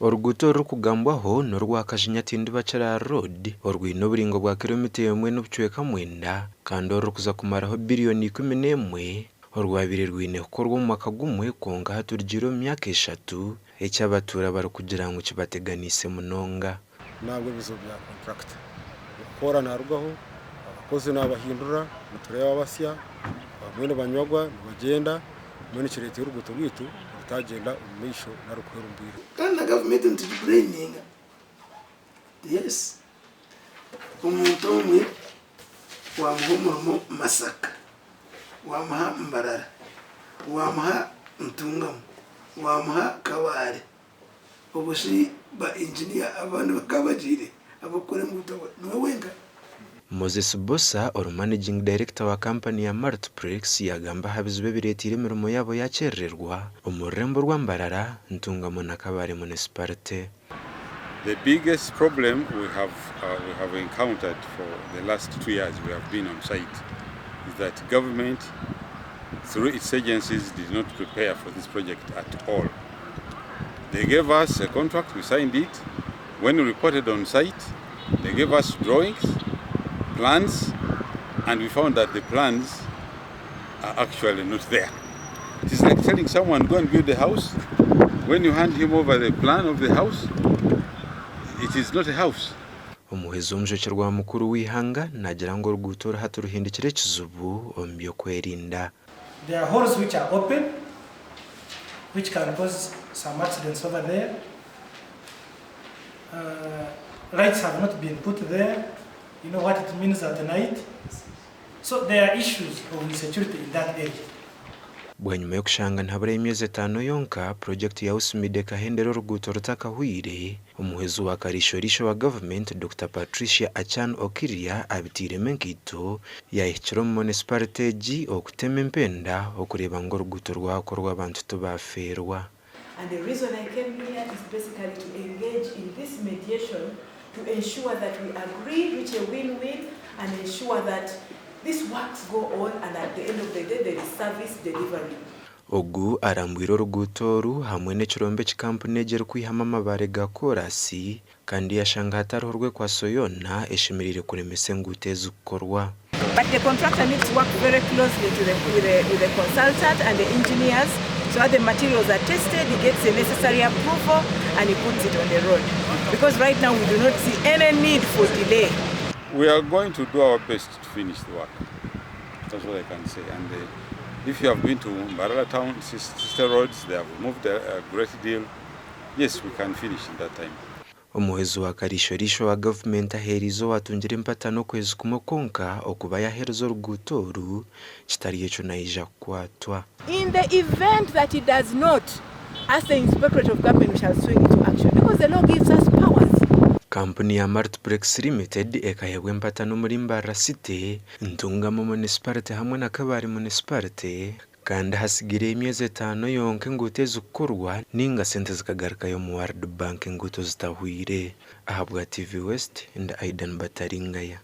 Oruguuto orurikugambwaho n'orwa Kajinya Tindibakira Road orwine oburaingwa bwa kiromita emwe n'obucweka mwenda kandi orurikuza kumaraho biriyoni 11 orwabaire rwine kukorwa omu mwaka gumwe kwonka hati rugiire omu myaka eshatu eki abatuura barikugira ngu kibateganiise munonga. Nabwo ebizibu bya kontrakita okukora narugaho abakozi nabahindura nitureeba abasya abamwe nibanywagwa nibagyenda mbwenu kireetire oruguuto rwaitu rutagyenda omu maisho nari kuhwera omu bwire. Kandi na gavumenti nitugibureyiminga yes omuntu omwe wamuha omurimo Masaka, wamuha Mbarara, wamuha Ntungamo, wamuha Kabale. Obwo shi ba engineer abandi bakaba bagiire ab'okukora enguuto niwe wenka? Moses Bbosa ori Managing Director wa kampani ya Multiplex yagamba aha bizibu ebireteire emirimo yaabo yakyerererwa omu rurembo orwa Mbarara, Ntungamo na Kabale Munisiparite. The biggest problem we have we have encountered for the last 2 years we have been on site is that government through its agencies did not prepare for this project at all. They gave us a contract, we signed it. When we reported on site, they gave us drawings, plans, and we found that the plans are actually not there. It is like telling someone, go and build a house. When you hand him over the plan of the house, it is not a house. Omuhwezi w'omujwekyerwa mukuru w'eihanga naagira ngu oruguuto oru hati ruhindukire ekizibu omu by'okwerinda. There are holes which are open which can cause some accidents over there. Lights have not been put there. You know what it means at night. So there are issues of insecurity in that area. Bwanyima y'okushanga nihaburayo emyezi etaano yonka purojekiti ya USMID ekahendera oruguuto rutakahwire, omuhwezi wa kariisho-riisho wa gavumenti Dokita Patricia Achan Okiria abiteiremu enkaito yaahikire omu munisiparite egi okutema empenda okureeba ngu oruguuto rwakorwa abantu tibaafeerwa. And the reason I came here is basically to engage in this mediation to ensure that we agree, reach a win-win, and ensure that these works go on and at the end of the day there is service delivery. Ogu arambwire oruguuto oru hamwe n'ekirombe eki kampuni egi erikwihamu amabaare ga koorasi kandi yashanga hatariho rwekwaso yoona eshemereire kuremesa enguuto ezi kukorwa. But the contractor needs to work very closely to the, with, the, with the consultant and the engineers so that the materials are tested, he gets the necessary approval and he puts it on the road. Because right now we do not see any need for delay. We are going to do our best to finish the work. That's what I can say. And if you have been to Mbarara town, sister roads, they have moved a great deal. Yes, we can finish in that time. Omuhwezi wa kariisho-riisho wa gavumenti aheerize owaatungire empatano okwezi kumwe kwonka okuba yaaheereza oruguuto oru kitari ekyo naija kukwatwa. In the event that he does not, as the Inspectorate of Government we shall swing into action because the law gives us powers. Kampuni ya Multiplex Limited ekaheebwa empatano omuri Mbarara City, Ntungamo Munisiparite hamwe na Kabale Munisiparite kandi hatsigireyo emyezi etaano yonka enguuto ezi kukorwa ninga sente zikagarukayo omu World Bank enguuto zitahwire. Ahabwa TV West, ndi Aidan Bataringaya.